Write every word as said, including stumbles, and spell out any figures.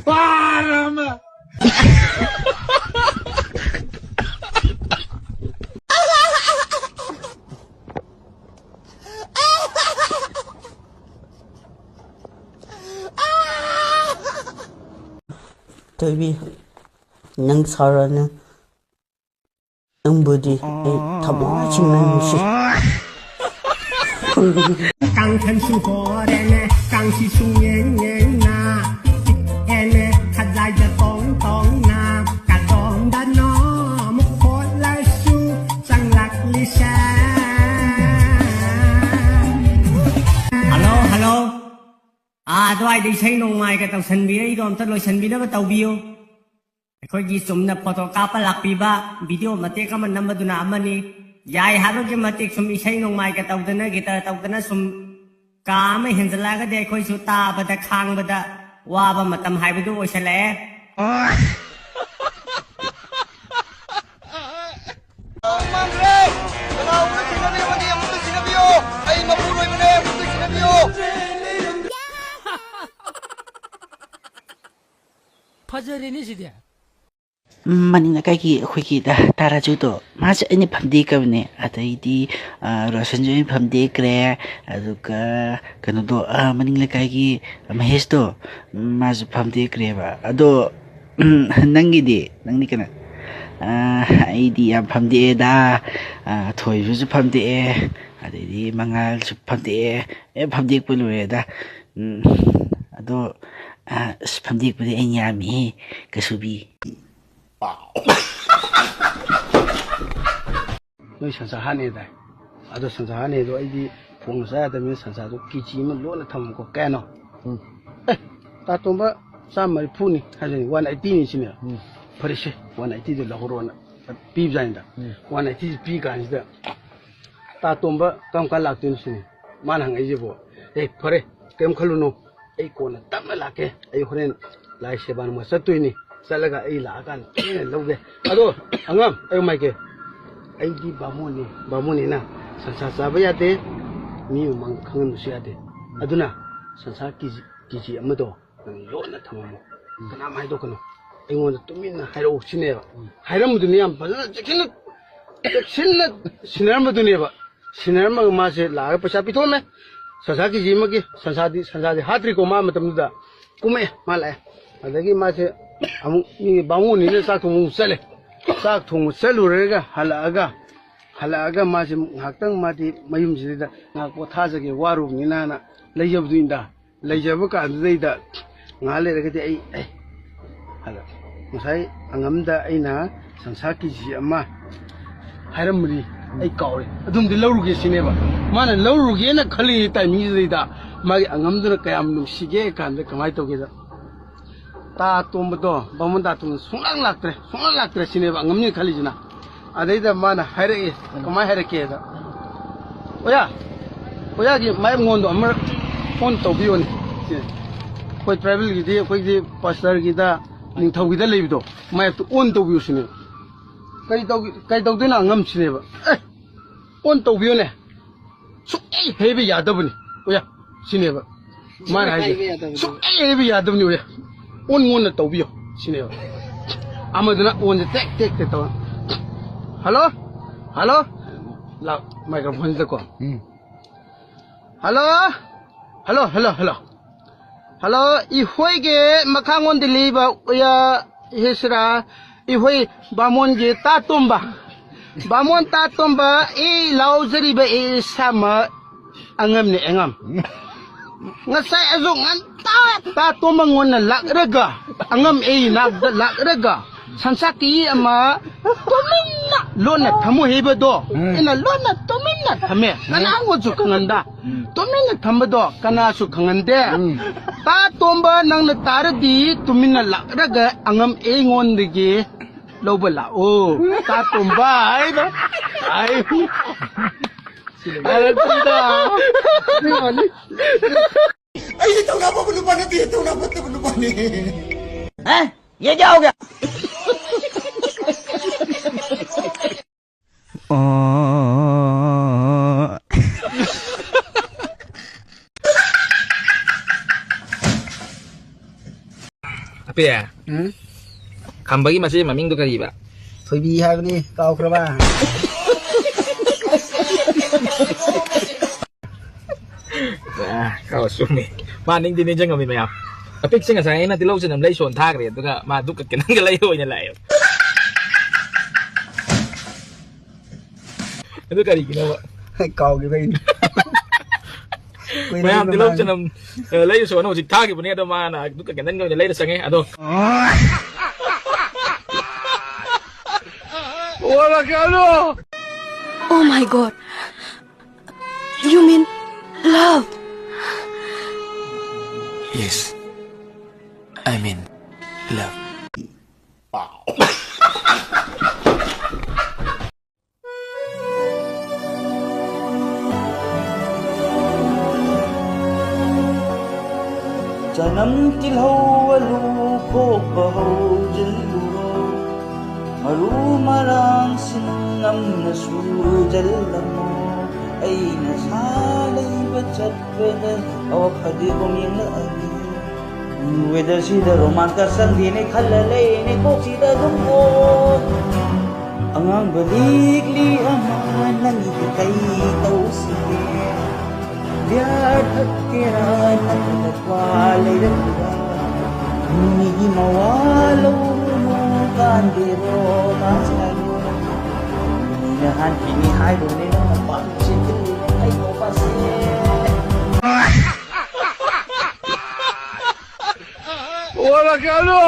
ꯄꯥꯔ ꯑꯃ꯫ ꯊꯣꯏꯕꯤ, ꯅꯪ ꯁꯥꯎꯔꯅꯨ꯫ ꯅꯪꯕꯨꯗꯤ ꯑꯩ ꯊꯃꯣꯏ ꯁꯦꯡꯅ ꯅꯨꯡꯁꯤ꯫ ꯀꯥꯡꯈꯟꯁꯨ ꯍꯣꯔꯦꯅꯦ, ꯀꯥꯡꯁꯤꯁꯨ ꯌꯦꯡ ꯌꯦꯡꯅ꯫ ꯆꯤꯛꯑꯦꯅꯦ, ꯈꯖꯥꯏꯗ ꯇꯣꯡ ꯇꯣꯡꯅ꯫ ꯀꯗꯣꯝꯗꯅꯣ ꯑꯃꯨꯛ ꯍꯣꯠꯂꯁꯨ ꯆꯪꯂꯛꯂꯤꯁꯦ꯫ Hello, hello. ꯑꯥ, ꯑꯗꯨꯋꯥꯏꯗ ꯏꯁꯩ ꯅꯣꯡꯃꯥꯏꯒ ꯇꯧꯁꯟꯕꯤꯔꯛꯏꯗꯣ ꯑꯝꯇ ꯂꯣꯏꯁꯟꯕꯤꯅꯕ ꯇꯧꯕꯤꯌꯨ꯫ ꯑꯩꯈꯣꯏꯒꯤ ꯆꯨꯝꯅ ꯐꯣꯇꯣ ꯀꯥꯞꯄ ꯂꯥꯛꯄꯤꯕ, ꯚꯤꯗꯤꯑꯣ ꯃꯇꯦꯛ ꯑꯃ ꯅꯝꯕꯗꯨꯅ ꯑꯃꯅꯤ꯫ ꯌꯥꯏ ꯍꯥꯏꯕꯒꯤ ꯃꯇꯤꯛ ꯁꯨꯝ ꯏꯁꯩ ꯅꯣꯡꯃꯥꯏꯒ ꯇꯧꯗꯅ, ꯒꯤꯇꯔ ꯇꯧꯗꯅ ꯁꯨꯝ ꯀꯥ ꯑꯃ ꯍꯦꯟꯖꯜꯂꯛꯑꯒꯗꯤ ꯑꯩꯈꯣꯏꯁꯨ ꯇꯥꯕꯗ ꯈꯥꯡꯕꯗ ꯋꯥꯕ ꯃꯇꯝ ꯍꯥꯏꯕꯗꯨ ꯑꯣꯏꯁꯜꯂꯛꯑꯦ꯫ ꯃꯥꯡꯈ꯭ꯔꯦ! ꯀꯅꯥ ꯎꯕ ꯊꯦꯡꯅꯕꯤꯔꯕꯗꯤ ꯑꯃꯨꯛꯇ ꯊꯦꯡꯅꯕꯤꯌꯣ! ꯑꯩ ꯃꯄꯨꯔꯣꯏꯕꯅꯦ! ꯑꯃꯨꯛꯇ ꯊꯦꯡꯅꯕꯤꯌꯣ! ꯐꯖꯔꯦꯅꯦ ꯁꯤꯗꯤ꯫ ꯃꯅꯤꯡ ꯂꯩꯀꯥꯏꯒꯤ ꯑꯩꯈꯣꯏꯒꯤ ꯗ-, ꯇꯥ ꯔꯥꯖꯨꯗꯣ, ꯃꯥꯁꯦ ꯑꯩꯅ ꯐꯝꯗꯦꯛꯈ꯭ꯔꯕꯅꯦ꯫ ꯑꯗꯩꯗꯤ, ꯑ, ꯔꯣꯁꯟꯁꯨ ꯑꯩꯅ ꯐꯝꯗꯦꯛꯈ꯭ꯔꯦ꯫ ꯑꯗꯨꯒ ꯀꯩꯅꯣꯗꯣ, ꯑ, ꯃꯅꯤꯡ ꯂꯩꯀꯥꯏꯒꯤ ꯃꯍꯦꯁꯇꯣ, ꯃꯥꯁꯨ ꯐꯝꯗꯦꯛꯈ꯭ꯔꯦꯕ꯫ ꯑꯗꯣ, ꯎꯝ, ꯅꯪꯒꯤꯗꯤ? ꯅꯪꯗꯤ ꯀꯅꯥ? ꯑ, ꯑꯩꯗꯤ ꯌꯥꯝ ꯐꯝꯗꯦꯛꯑꯦꯗ꯫ ꯑ, ꯊꯣꯏꯕꯁꯨ ꯐꯝꯗꯦꯛꯑꯦ꯫ ꯑꯗꯩꯗꯤ ꯃꯉꯥꯜꯁꯨ ꯐꯝꯗꯦꯛꯑꯦ꯫ ꯑꯦ, ꯐꯝꯗꯦꯛꯄ ꯂꯣꯏꯔꯦꯗ꯫ ꯎꯝ, ꯑꯗꯣ, ꯑ, ꯑꯁ, ꯐꯝꯗꯦꯛꯄꯗꯤ ꯑꯩꯅ ꯌꯥꯝꯃꯤꯍꯦ, ꯀꯁꯨꯕꯤ꯫ ꯅꯣꯏ ꯁꯟꯁꯥ ꯍꯥꯠꯅꯦ ꯍꯥꯏꯗꯥꯏ? ꯑꯗꯣ ꯁꯟꯁꯥ ꯍꯥꯠꯅꯦ ꯑꯗꯣ ꯑꯩꯗꯤ ꯊꯣꯡꯅ ꯆꯥ ꯌꯥꯗꯕꯅꯤꯅ ꯁꯟꯁꯥꯗꯣ ꯀꯦꯖꯤ ꯑꯃ ꯂꯣꯟꯅ ꯊꯝꯃꯨꯀꯣ꯫ ꯀꯌꯥꯅꯣ? ꯎꯝ꯫ ꯑꯦ, ꯇꯥ ꯇꯣꯝꯕ, ꯆꯥꯝꯃ ꯃꯔꯤꯐꯨꯅꯤ ꯍꯥꯏꯗꯣꯏꯅꯤ, ꯋꯥꯟ ꯑꯩꯠꯇꯤꯅꯤ ꯁꯤꯅꯦ꯫ ꯎꯝ꯫ ꯐꯔꯦꯁꯦ, ꯋꯥꯟ ꯑꯩꯠꯇꯤꯗꯣ ꯂꯧꯍꯧꯔꯣꯅ ꯄꯤꯕꯖꯥꯠꯅꯤꯗ꯫ ꯎꯝ꯫ ꯋꯥꯟ ꯑꯩꯠꯇꯤꯁꯤ ꯄꯤ ꯀꯥꯟꯁꯤꯗ, "ꯇꯥ ꯇꯣꯝꯕ ꯀꯔꯝ ꯀꯥꯟ ꯂꯥꯛꯇꯣꯏꯅꯣ?" ꯁꯤꯅꯤ ꯃꯥꯅ ꯍꯪꯉꯛꯏꯁꯤꯕꯣ꯫ "ꯑꯦ, ꯐꯔꯦ, ꯀꯔꯤꯝ ꯈꯜꯂꯨꯅꯨ, ꯑꯩ ꯀꯣꯟꯅ ꯇꯞꯅ ꯂꯥꯛꯀꯦ꯫ ꯑꯩ ꯍꯣꯔꯦꯟ ꯂꯥꯏ ꯁꯦꯕꯥ ꯅꯨꯡꯕ ꯆꯠꯇꯣꯏꯅꯤ꯫ ꯆꯠꯂꯒ ꯑꯩ ꯂꯥꯛꯑꯀꯥꯟꯗ ꯊꯦꯡꯅ ꯂꯧꯒꯦ꯫ ꯑꯗꯣ ꯑꯉꯥꯡ, ꯑꯩ ꯍꯥꯏꯒꯦ, ꯑꯩꯗꯤ ꯕꯥꯃꯣꯟꯅꯤ, ꯕꯥꯃꯣꯟꯅꯤꯅ ꯁꯟꯁꯥ ꯆꯥꯕ ꯌꯥꯗꯦ, ꯃꯤ ꯃꯃꯥꯡꯗ ꯈꯪꯍꯟꯕꯁꯨ ꯌꯥꯗꯦ꯫ ꯑꯗꯨꯅ ꯁꯟꯁꯥ ꯀꯦꯖꯤ, ꯀꯦꯖꯤ ꯑꯃꯗꯣ ꯅꯪ ꯂꯣꯟꯅ ꯊꯝꯃꯝꯃꯣ꯫ ꯀꯅꯥꯝ ꯍꯥꯏꯗꯣꯛꯀꯅꯨ, ꯑꯩꯉꯣꯟꯗ ꯇꯨꯃꯤꯟꯅ ꯍꯥꯏꯔꯛꯎ ꯁꯤꯅꯦꯕ꯫ ꯍꯥꯏꯔꯝꯕꯗꯨꯅꯤ, ꯌꯥꯝ ꯐꯖꯅ ꯆꯦꯛꯁꯤꯟꯅ, ꯆꯦꯛꯁꯤꯟꯅ ꯁꯤꯟꯅꯔꯝꯕꯗꯨꯅꯦꯕ꯫ ꯁꯤꯟꯅꯔꯝꯃꯒ ꯃꯥꯁꯦ ꯂꯥꯛꯑꯒ ꯄꯩꯁꯥ ꯄꯤꯊꯣꯛꯑꯝꯃꯦ꯫ ꯁꯟꯁꯥ ꯀꯦ ꯖꯤ ꯑꯃꯒꯤ ꯁꯟꯁꯥꯗꯤ, ꯁꯟꯁꯥꯗꯤ ꯍꯥꯠꯇ꯭ꯔꯤꯀꯣ, ꯃꯥ ꯃꯇꯝꯗꯨꯗ ꯀꯨꯝꯃꯛꯑꯦ, ꯃꯥ ꯂꯥꯛꯑꯦ꯫ ꯑꯗꯒꯤ ꯃꯥꯁꯦ ꯑꯃꯨꯛ ꯃꯤ ꯕꯥꯃꯣꯟꯅꯤꯅ ꯆꯥꯛ ꯊꯣꯡꯕ ꯑꯃꯨꯛ ꯆꯠꯂꯦ꯫ ꯆꯥꯛ ꯊꯣꯡꯕ ꯆꯠꯂꯨꯔꯒ ꯍꯜꯂꯛꯑꯒ, ꯍꯜꯂꯛꯑꯒ ꯃꯥꯁꯦ ꯉꯥꯏꯍꯥꯛꯇꯪ ꯃꯥꯗꯤ ꯃꯌꯨꯝꯁꯤꯗꯩꯗ ꯉꯥꯏꯍꯥꯛ ꯄꯣꯊꯥꯖꯒꯦ, ꯋꯥꯔꯨꯕꯅꯤꯅꯅ ꯂꯩꯖꯕꯗꯨꯅꯤꯗ꯫ ꯂꯩꯖꯕ ꯀꯥꯟꯗꯨꯗꯩꯗ ꯉꯥꯏꯍꯥꯛ ꯂꯩꯔꯒꯗꯤ ꯑꯩ, ꯑꯦ, ꯍꯜꯂꯣ, ꯉꯁꯥꯏ ꯑꯉꯝꯗ ꯑꯩꯅ ꯁꯟꯁꯥ ꯀꯦ ꯖꯤ ꯑꯃ ꯍꯥꯏꯔꯝꯕꯅꯤ, ꯑꯩ ꯀꯥꯎꯔꯦ, ꯑꯗꯨꯝꯗꯤ ꯂꯧꯔꯨꯒꯦ ꯁꯤꯅꯦꯕ꯫ ꯃꯥꯅ ꯂꯧꯔꯨꯒꯦꯅ ꯈꯜꯂꯤ ꯇꯥꯏꯃꯤꯡꯁꯤꯗꯩꯗ ꯃꯥꯒꯤ ꯑꯉꯝꯗꯨꯅ ꯀꯌꯥꯝ ꯅꯨꯡꯁꯤꯒꯦ ꯀꯥꯟꯗ ꯀꯃꯥꯏꯅ ꯇꯧꯒꯦꯗ, ꯇꯥ ꯇꯣꯝꯕꯗꯣ, ꯕꯥꯃꯣꯟ ꯇꯥ ꯇꯣꯝꯕꯗꯣ ꯁꯨꯡꯂꯥꯛ ꯂꯥꯛꯇ꯭ꯔꯦ, ꯁꯨꯡꯂꯥꯛ ꯂꯥꯛꯇ꯭ꯔꯦ ꯁꯤꯅꯦꯕ ꯑꯉꯝꯅꯤ ꯈꯜꯂꯤꯁꯤꯅ꯫ ꯑꯗꯩꯗ ꯃꯥꯅ ꯍꯥꯏꯔꯛꯏ, ꯀꯃꯥꯏꯅ ꯍꯥꯏꯔꯛꯀꯦꯗ, "ꯑꯣꯌꯥ, ꯑꯣꯌꯥꯒꯤ ꯃꯥꯏꯞꯉꯣꯟꯗꯣ ꯑꯃꯔꯛ ꯑꯣꯟ ꯇꯧꯕꯤꯌꯣꯅꯦ" ꯁꯤꯅꯦ꯫ ꯑꯩꯈꯣꯏ ꯇ꯭ꯔꯥꯏꯕꯦꯜꯒꯤꯗꯤ, ꯑꯩꯈꯣꯏꯒꯤ ꯄꯥꯁꯇꯔꯒꯤꯗ, ꯅꯤꯡꯊꯧꯒꯤꯗ ꯂꯩꯕꯗꯣ, ꯃꯥꯏꯞꯇꯨ ꯑꯣꯟ ꯇꯧꯕꯤꯌꯨ ꯁꯤꯅꯦꯕ꯫ ꯀꯔꯤ ꯇꯧꯒꯦ, ꯀꯔꯤ ꯇꯧꯗꯣꯏꯅꯣ ꯑꯉꯝ ꯁꯤꯅꯦꯕ꯫ ꯑꯦ, ꯑꯣꯟ ꯇꯧꯕꯤꯌꯨꯅꯦ꯫ ꯁꯨꯛꯍꯩ ꯍꯩꯕ ꯌꯥꯗꯕꯅꯤ, ꯑꯣꯌꯥ, ꯁꯤꯅꯦꯕ ꯃꯥꯅ ꯍꯥꯏꯁꯦ꯫ ꯍꯩꯕ ꯌꯥꯗꯕꯅꯤ꯫ "ꯁꯨꯛꯍꯩ ꯍꯩꯕ ꯌꯥꯗꯕꯅꯤ, ꯑꯣꯌꯥ, ꯑꯣꯟ ꯉꯣꯟꯅ ꯇꯧꯕꯤꯌꯣ" ꯁꯤꯅꯦꯕ꯫ ꯑꯃꯗꯨꯅ ꯑꯣꯟꯁꯦ ꯇꯦꯛ ꯇꯦꯛ ꯇꯦꯛ ꯇꯧꯔ, "ꯍꯜꯂꯣ, ꯍꯜꯂꯣ", ꯂꯥꯎ, ꯃꯥꯏꯀ꯭ꯔꯣꯐꯣꯟꯁꯤꯗꯀꯣ꯫ ꯎꯝ꯫ "Hello, hello, hello, hello, hello, ꯑꯩꯈꯣꯏꯒꯤ ꯃꯈꯥꯉꯣꯟꯗ ꯂꯩꯕ ꯑꯣꯌꯥ ꯍꯦꯁꯔꯥ, ꯑꯩꯈꯣꯏ ꯕꯥꯃꯣꯟꯒꯤ ꯇꯥ ꯇꯣꯝꯕ, ꯕꯥꯃꯣꯟ ꯇꯥ ꯇꯣꯝꯕ, ꯑꯩ ꯂꯥꯎꯖꯔꯤꯕ ꯑꯩ ꯏꯁꯥꯃꯛ ꯑꯉꯝꯅꯦ, ꯑꯉꯝ꯫ ꯉꯁꯥꯏ ꯑꯌꯨꯛ ꯉꯟꯇꯥ ꯇꯥ ꯇꯣꯝꯕ ꯉꯣꯟꯅ ꯂꯥꯛꯂꯒ, ꯑꯉꯝ ꯑꯩ ꯅꯥꯛꯇ ꯂꯥꯛꯂꯒ, ꯁꯟꯁꯥ ꯀꯦꯖꯤ ꯑꯃ ꯇꯨꯃꯤꯟꯅ ꯂꯣꯟꯅ ꯊꯝꯃꯨ ꯍꯥꯏꯕꯗꯣ, ꯎꯝ꯫ ꯑꯩꯅ ꯂꯣꯟꯅ ꯇꯨꯃꯤꯟꯅ ꯊꯝꯃꯦ꯫ ꯎꯝ꯫ ꯀꯅꯥꯉꯣꯟꯁꯨ ꯈꯪꯍꯟꯗ꯫ ꯎꯝ꯫ ꯇꯨꯃꯤꯟꯅ ꯊꯝꯕꯗꯣ ꯀꯅꯥꯁꯨ ꯈꯪꯍꯟꯗꯦ꯫ ꯎꯝ꯫ ꯇꯥ ꯇꯣꯝꯕ, ꯅꯪꯅ ꯇꯥꯔꯗꯤ ꯇꯨꯃꯤꯟꯅ ꯂꯥꯛꯂꯒ ꯑꯉꯝ ꯑꯩꯉꯣꯟꯗꯒꯤ ꯂꯧꯕ ꯂꯥꯛꯑꯣ꯫ ꯇꯥ ꯇꯣꯝꯕ ꯍꯥꯏꯗꯣ꯫ ꯑꯩ꯫ ꯑꯔꯦ, ꯇꯨꯝꯗ꯫ ꯑꯩꯗꯤ ꯊꯧꯅꯥ ꯐꯕ ꯅꯨꯄꯥ ꯅꯠꯇꯦ, ꯊꯧꯅꯥ ꯐꯠꯇꯕ ꯅꯨꯄꯥꯅꯦ꯫ हैं? ये क्या हो गया? ꯄꯦ꯫ ꯎꯝ? ꯈꯝꯕꯒꯤ ꯃꯆꯦ ꯃꯃꯤꯡꯗꯣ ꯀꯔꯤꯕ? ꯊꯣꯏꯕꯤ ꯍꯥꯏꯕꯅꯤ, ꯀꯥꯎꯈ꯭ꯔꯕ? ꯑꯥ, ꯀꯥꯎ ꯆꯨꯝꯃꯤ꯫ ꯃꯥ ꯅꯤꯡꯗꯤ ꯅꯤꯡꯁꯤꯡꯉꯝꯃꯤ ꯃꯌꯥꯝ꯫ ꯑꯄꯤꯛꯁꯦ ꯉꯁꯥꯏ ꯑꯩꯅ ꯇꯤꯜꯍꯧ ꯆꯅꯝ ꯂꯩ ꯁꯣꯟ ꯊꯥꯈ꯭ꯔꯦ, ꯑꯗꯨꯒ ꯃꯥ ꯗꯨꯛꯀ ꯀꯦꯟꯗꯜꯒ ꯂꯩ ꯑꯣꯏꯅ ꯂꯥꯛꯑꯦꯕ꯫ ꯑꯗꯨ ꯀꯔꯤꯒꯤꯅꯣꯕ? ꯀꯥꯎꯈꯤꯕꯩꯅꯤ꯫ ꯀꯨꯏꯔꯦ ꯃꯌꯥꯝ ꯇꯤꯜꯍꯧ ꯃꯃꯥꯡ꯫ ꯆꯅꯝ, ꯑ, ꯂꯩꯔꯨꯁꯣꯅ ꯍꯧꯖꯤꯛ ꯊꯥꯈꯤꯕꯅꯦ, ꯑꯗꯣ ꯃꯥꯅ ꯑꯗꯨ ꯀꯦꯟꯗꯜꯒꯤ ꯑꯣꯏꯅ ꯂꯩꯔ ꯆꯪꯉꯦ, ꯑꯗꯣ꯫ Oh my God! You mean love? Yes, I mean love. ꯆꯅꯝ ꯇꯤꯜꯍꯧ ꯑꯂꯨ ꯈꯣꯛꯄ ꯍꯧꯖꯤꯜꯂꯨꯔꯣ, ꯃꯔꯨ ꯃꯔꯥꯡꯁꯤꯡ ꯅꯝꯅ ꯁꯨꯖꯜꯂꯝꯃꯣ꯫ ꯑꯩꯅ ꯁꯥ ꯂꯩꯕ ꯆꯠꯄꯗ ꯑꯋꯥ ꯐꯗꯤꯒꯣꯝ ꯌꯦꯡꯂꯛꯑꯒꯦ꯫ Weather ꯁꯤꯗ romance ꯀ ꯆꯪꯗꯦꯅꯦ ꯈꯜꯂ ꯂꯩꯔꯦꯅꯦ ꯀꯣꯛꯁꯤꯗ ꯑꯗꯨꯝ꯫ ꯑꯣ, ꯑꯉꯥꯡꯕ ꯂꯤꯛꯂꯤ ꯑꯃ ꯅꯪꯒꯤ ꯀꯩ ꯇꯧꯁꯤꯒꯦ? Beer ꯊꯛꯀꯦꯔꯥ ꯅꯪꯒꯤ ꯀ꯭ꯋꯥ ꯂꯩꯔꯛꯎꯔꯥ? ꯃꯤꯒꯤ ꯃꯋꯥ ꯂꯧꯔꯨꯅꯨ, ꯀꯥꯟꯗꯦꯔꯣ ꯀꯥꯟꯁꯤꯜꯂꯛꯑꯅꯨ꯫ ꯃꯤꯅ ꯍꯥꯟꯈꯤꯅꯤ ꯍꯥꯏꯕꯅꯦ ꯅꯪꯅ ꯄꯥꯝꯃꯤꯁꯦ ꯈꯜꯂꯤꯅꯦ ꯑꯩ ꯅꯨꯄꯥꯁꯦ꯫ ꯑꯣ, ꯔꯥꯀꯦꯜꯗꯣ!